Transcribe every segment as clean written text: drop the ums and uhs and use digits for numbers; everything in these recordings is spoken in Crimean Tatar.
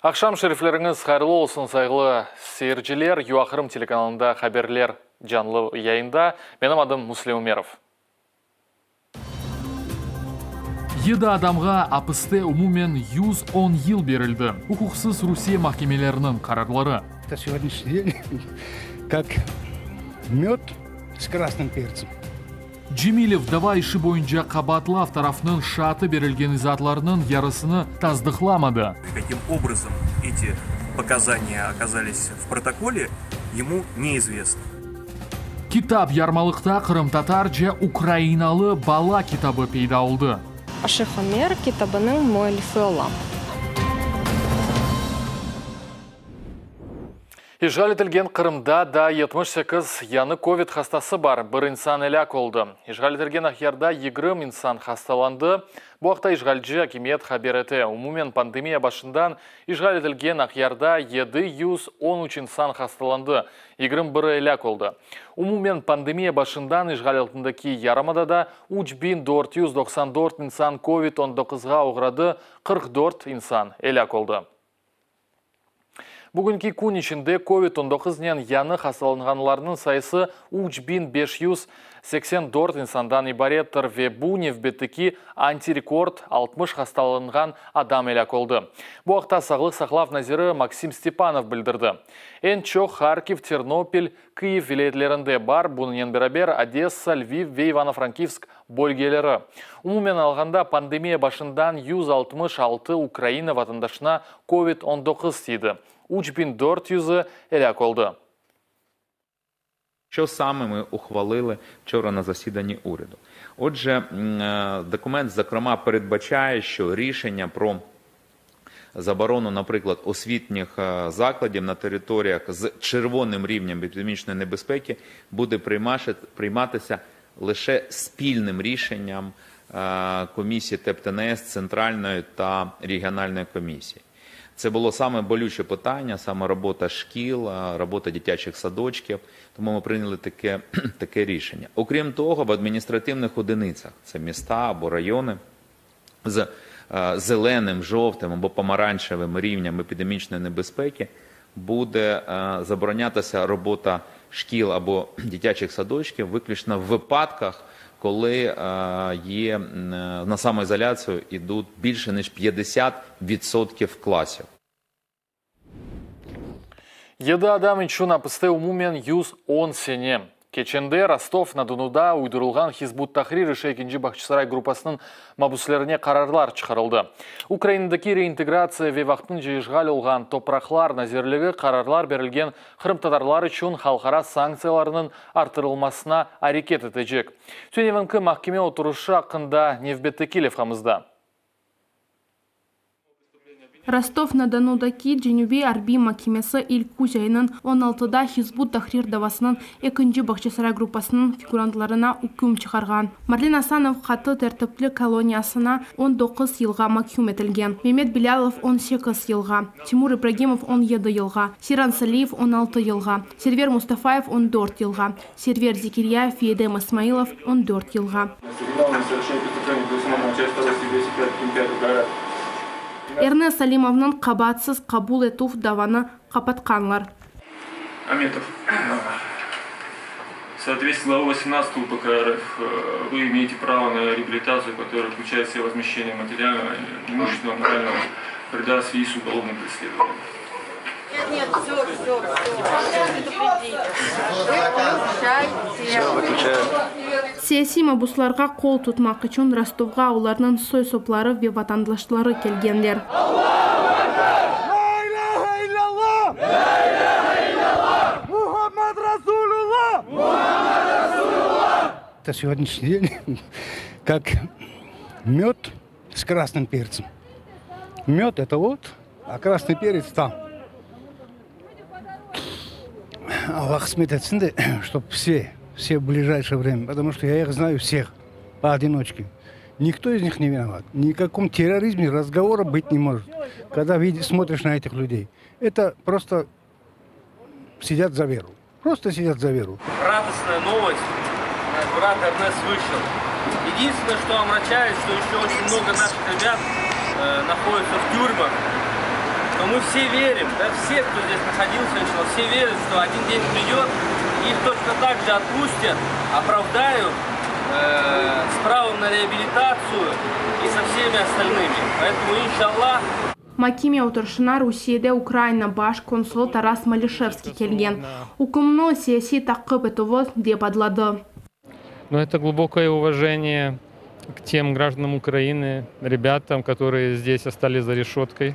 Aqşam şerifleriñiz hayırlı olsun, sayğılı seyirciler! UA Qırım telekanalında haberler canlı yayında. Menim adım Müslim Ümerov. Yedi adamğa apiste umumen 110 yıl berildi, uquqsız Rusiye mahkemeleriniñ qararları. Это сегодняшний день как мед с красным перцем. Cemilev dava işi boyunca qabaatlav tarafınıñ şaatı berilgen izaatlarnıñ yarısını tasdıqlamadı. Каким образом эти показания оказались в протоколе, ему неизвестно. Kitap yarmalıqta qırımtatarca Ukrainalı bala kitabı peyda oldı. Aşıq Ömer kitabınıñ müellifi ola. İşğal etilgen Qırımda daa 78 yañı kövid hastası bar, bir insan elâk oldı. İşğal etilgen Aqyarda 20 insan hastalandı. Bu aqta işğalci akimiyet haber ete. Umumen pandemiya başından işğal etilgen Aqyarda 713 insan hastalandı, 21-i elâk oldı. Umumen pandemiya başından işğal altındaki yarımadada 3494 insan kövid 19-ğa oğradı, 44 insan elâk oldı. Bugünki kün içinde kövid 19-nen yañı hastalanğanlarnıñ sayısı 3584 insandan ibarettir ve bu nevbetteki antirekord, 60 hastalanğan adam elâk oldı. Bu aqta Sağlıq saqlav naziri Maksim Stepanov bildirdi. Eñ çoq Harkiv, Ternopil, Kıyiv vilâyetlerinde bar, bunıñnen beraber Odessa, Lviv ve İvano-Frankivsk bölgeleri. Umumen alğanda, pandemiya başından 166 Ukraina vatandaşına kövid 19 tiydi, 3400-i elâk oldı. Що саме ми ухвалили вчора на засіданні уряду? Отже, документ, зокрема, передбачає, що рішення про заборону, наприклад, освітніх закладів на територіях з червоним рівнем епідемічної небезпеки буде прийматися лише спільним рішенням комісії ТЕБ ТНС, Центральної та регіональної комісії. Це було саме болюче питання, саме робота шкіл, робота дитячих садочків, тому ми прийняли таке рішення. Окрім того, в адміністративних одиницях, це міста або райони, з зеленим, жовтим або помаранчевим рівнем епідемічної небезпеки буде заборонятися робота шкіл або дитячих садочків виключно в випадках, коли є на самоізоляцію йдуть більше ніж 50% класів. Yedi adam içün apiste umumen 110 sene. Keçende Rostov-na-Donuda uydurılğan Hizb ut-Tahrir işi ekinci Bağçasaray gruppasınıñ mabüslerine qararlar çıqarıldı. Ukrainadaki reintegratsiya ve vaqtınca işğal olğan topraqlar nazirligi qararlar berilgen qırımtatarlar içün halqara sanktsiyalarnıñ arttırılmasına areket etecek. Tünevinki mahkeme oturışı aqqında nevbetteki levhamızda. Rostov-na-Donudaki Cenübiy arbiy makemesi ilk küz ayınıñ 16-da Hizb ut-Tahrir davasınıñ ekinci Bağçasaray gruppasınıñ figurantlarına üküm çıqarğan. Marlen Asanov qattı tertipli koloniyasına 19 yılğa maküm etilgen, Memet Bilâlov 18 yılğa, Timur İbragimov 17 yılğa, Seyran Saliyev 16 yılğa, Server Mustafayev 14 yılğa, Server Zekiryayev ve Edem İsmailov 14 yılğa. Ernes Alimovnıñ qabaatsız qabul etüv davanı qapatqanlar. Ametov, в соответствии с главой 18 УПК РФ, вы имеете право на реабилитацию, которая включает в себя возмещение материального, имущественного, морального вреда в связи с уголовным преследованием. Нет, все, все, все. Выключайте. Siyasiy mabuslarğa qol tutmaq içün Rostovğa olarnıñ soy-sopları ve vatandaşları kelgenler. La ilahe illallah! La ilahe illallah! Muhammed Rasulullah! Muhammed Rasulullah! Это сегодняшний день как мед с красным перцем. Мед это вот, а красный перец там. Allah qısmet etsin de, чтобы все в ближайшее время, потому что я их знаю всех поодиночке. Никто из них не виноват. Ни о каком терроризме разговора быть не может. Когда видишь, смотришь на этих людей, это просто сидят за веру. Просто сидят за веру. Радостная новость. Наш брат Эрнес вышел. Единственное, что омрачает, что еще очень много наших ребят находятся в тюрьмах. Но мы все верим, да, все, кто здесь находился, начал, все верят, что один день придет, их точно так же отпустят, оправдают с правом на реабилитацию и со всеми остальными. Поэтому, иншаллах, Makeme oturışına Rusiyede Ukraina baş konsulı Taras Malışevskiy kelgen. Ükümni siyasiy taqip etüvi dep adladı. Но это глубокое уважение к тем гражданам Украины, ребятам, которые здесь остались за решеткой,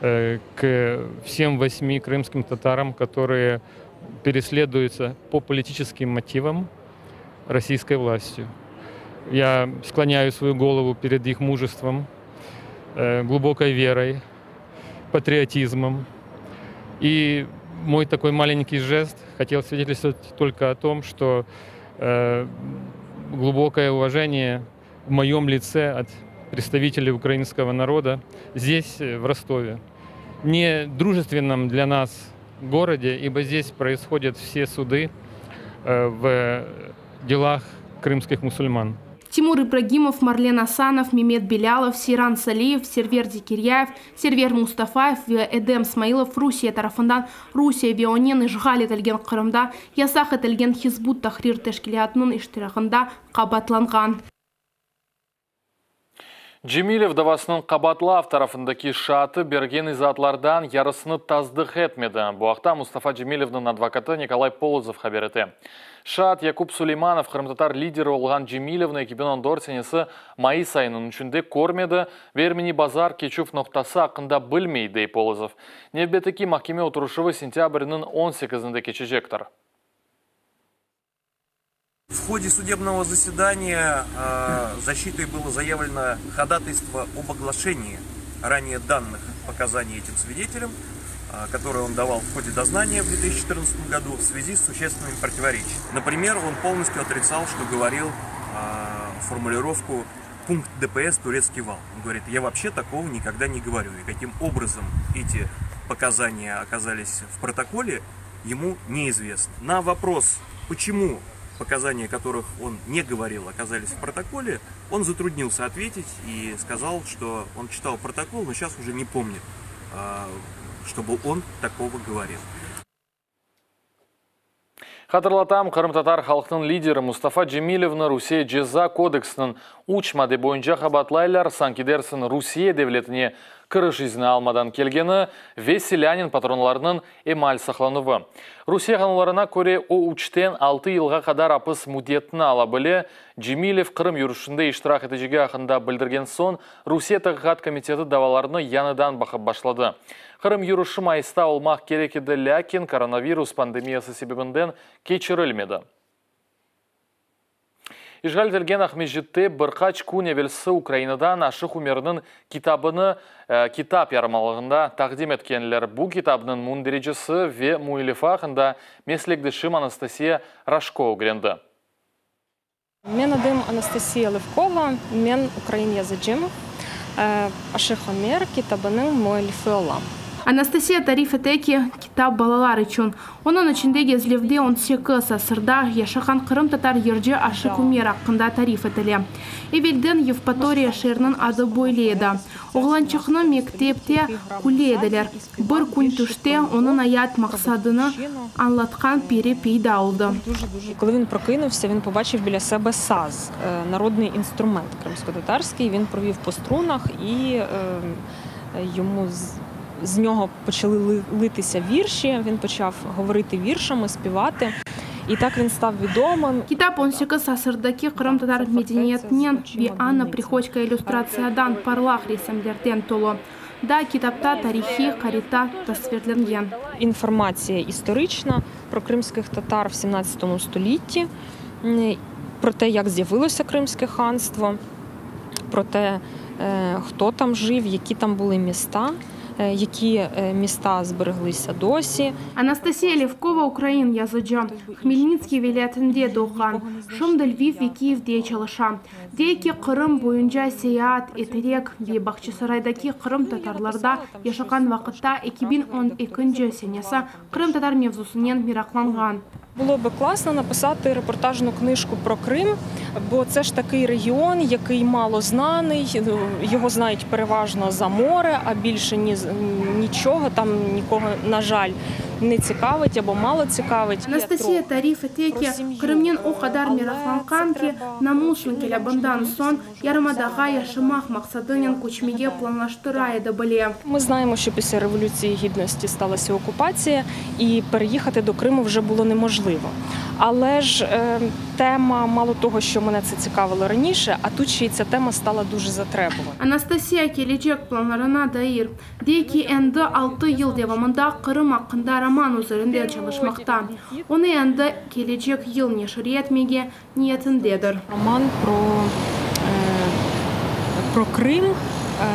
к всем восьми крымским татарам, которые переследуются по политическим мотивам российской властью. Я склоняю свою голову перед их мужеством, глубокой верой, патриотизмом. И мой такой маленький жест хотел свидетельствовать только о том, что глубокое уважение в моем лице от представителей украинского народа здесь, в Ростове. Не дружественном для нас городе, ибо здесь происходят все суды в делах крымских мусульман. Тимур Ибрагимов, Марлен Асанов, Мемет Белялов, Сейран Салиев, Сервер Зекерьяев, Сервер Мустафаев ve Edem Смаилов Rusiye tarafından Rusiye ve onen işğal etilgen Qırımda yasaq etilgen Hizb ut-Tahrir teşkilâtınıñ iştirağında qabaatlanğan. Cemilev davasınıñ qabaatlav tarafındaki şaatı bergen izaatlardan yarısını tasdıq etmedi. Bu aqta Mustafa Cemilevniñ advokatı Nikolay Polozov haber ete. Şaat Yakub Suleymanov qırımtatar lideri olğan Cemilevni 2014 senesi mayıs ayınıñ üçünde körmedi ve Ermeni Bazar keçüv noqtası aqqında bilmey, dey Polozov. Nevbetteki mahkeme oturışuvı sentâbrniñ 18-inde keçecektir. В ходе судебного заседания защитой было заявлено ходатайство об оглашении ранее данных показаний этим свидетелям, которые он давал в ходе дознания в 2014 году в связи с существенными противоречиями. Например, он полностью отрицал, что говорил формулировку «пункт ДПС Турецкий вал». Он говорит, я вообще такого никогда не говорю. И каким образом эти показания оказались в протоколе, ему неизвестно. На вопрос, почему показания, которых он не говорил, оказались в протоколе, он затруднился ответить и сказал, что он читал протокол, но сейчас уже не помнит, чтобы он такого говорил. Hatırlatam, qırımtatar halqınıñ lideri Mustafa Cemilevni Rusiye Ceza kodeksiniñ üç madde boyunca qabaatlaylar, sanki dersiñ Rusiye devletine kiriş izni almadan kelgeni ve silânen patronlarnıñ emal saqlanuvı. Rusiye qanunlarına köre, o üçten altı yılğa qadar apis müddetini ala bile. Cemilev Qırım yürüşinde iştirak etecegi aqqında bildirgen soñ, Rusiye Taqiqat komiteti davalarnı yañıdan baqıp başladı. Qırım yürüşi mayısta olmaq kerek edi, lâkin koronavirus pandemiyası sebebinden keçirilmedi. İşğal etilgen Aqmescitte bir qaç kün evelsi Ukrainadan Aşıq Umerniñ kitabını kitap yarmalığında taqdim etkenler. Bu kitapnıñ mündericesi ve müellifi aqqında meslekdeşim Anastasiya Raşko ögrendi. Men adım Anastasiya Levkova, men ukrain yazıcım, Aşıq Umer kitabınıñ müellifi olam. Anastasiya tarif ete ki, kitap balalar içün. Onıñ içinde Gezlevde 18 asırda yaşağan qırımtatar yırcı Aşıq Umer aqqında tarif etile. Evelden Yevpatoriya şeeriniñ adı böyle edi. Oğlançıqnı mektepte küle ediler. Bir kün tüşte onıñ ayat maqsadını añlatqan peri peyda oldı. Коли він прокинувся, він побачив біля себе саз, народний інструмент кримськотатарський. Він провів по струнах і йому з нього почали литися вірші, він почав говорити віршами, співати. І так він став відомим. Kitap 18 asırdaki qırımtatar medeniyetinen ve Anna Prihodko illüstratsiyadan parlaq resimlerden tolu. Daa kitapta tarihiy harita tasvirlengen. Інформація історична про кримських татар в 17 столітті, про те, як з'явилося Кримське ханство, про те, хто там жив, які там були міста, які міста збереглися досі. Anastasiya Levkova ukrain yazıcı. Hmelnitskiy vilâyetinde doğğan. Şimdi Lviv ve Kiyevde çalışa. Dey ki, Qırım boyunca seyaat eterek ve Bağçasaraydaki qırımtatarlarda yaşağan vaqıtta 2012 senesi qırımtatar mevzusınen meraqlanğan. Було би класно написати репортажну книжку про Крим, бо це ж такий регіон, який мало знаний, його знають переважно за море, а більше ні, нічого там нікого, на жаль, не цікавить або мало цікавить. Anastasiya tarif ete ki, Qırımnen o qadar meraqlanğan ki, Namus inqilâbından soñ yarımadağa yaşamaq maqsadınen köçmege planlaştıra edi bile. Ми знаємо, що після Революції Гідності сталася окупація, і переїхати до Криму вже було неможливо. Але ж е, тема, мало того, що мене це цікавило раніше, а тут ще й ця тема стала дуже затребувана. Anastasiya kelecek planlarına dair dey ki, endi 6 yıl devamında Qırım aqqında roman üzerinde çalışmaqta. Onı endi kelecek yıl neşir etmege niyetindedir. Роман про, е, про Крим. Е,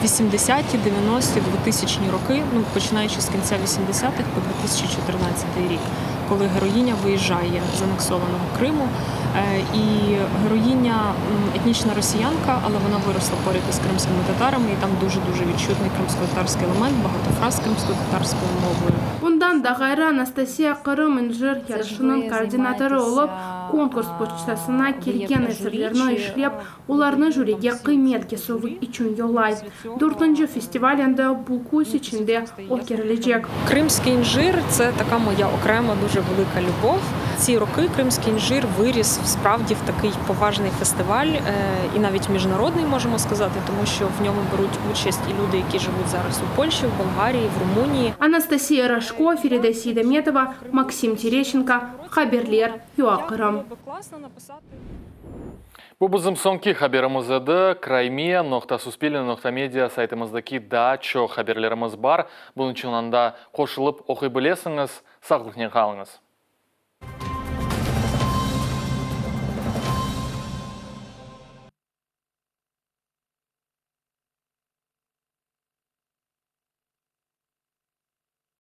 80-ті, 90-ті, 2000-ні роки, ну починаючи з кінця 80-х по 2014 рік, коли героїня виїжджає з анексованого Криму. Е, І героїня етнічна росіянка, але вона виросла поряд із кримськими татарами, і там дуже-дуже відчутний кримсько-татарський елемент, багато фраз кримсько-татарською мовою. Bundan da ğayrı, Anastasiya Qırım incir yarışınıñ koordinatorı olıp, konkurs poçtasına kelgen eserlerni işlep, olarnı jürige qıymet kesüvi içün yollay. Dörtünci festival endi bu küz içinde ötkerilecek. Кримський інжир це така моя окрема дуже велика любов. Ці роки Кримський інжир виріс справді в такий поважний фестиваль, е, і навіть міжнародний можемо сказати, тому що в ньому беруть участь і люди, які живуть зараз у Польщі, в Болгарії, в Румунії. Анастасия Рожко, Ферида Сейдаметова, Максим Терещенко, Haberler, UA Qırım. Bu bizim soñki haberimiz edi. Crimea.suspilne.media saytımızdaki daa çoq haberlerimiz bar. Bunıñ içün anda qoşulıp oquy bilesiñiz. Sağlıqnen qalıñız.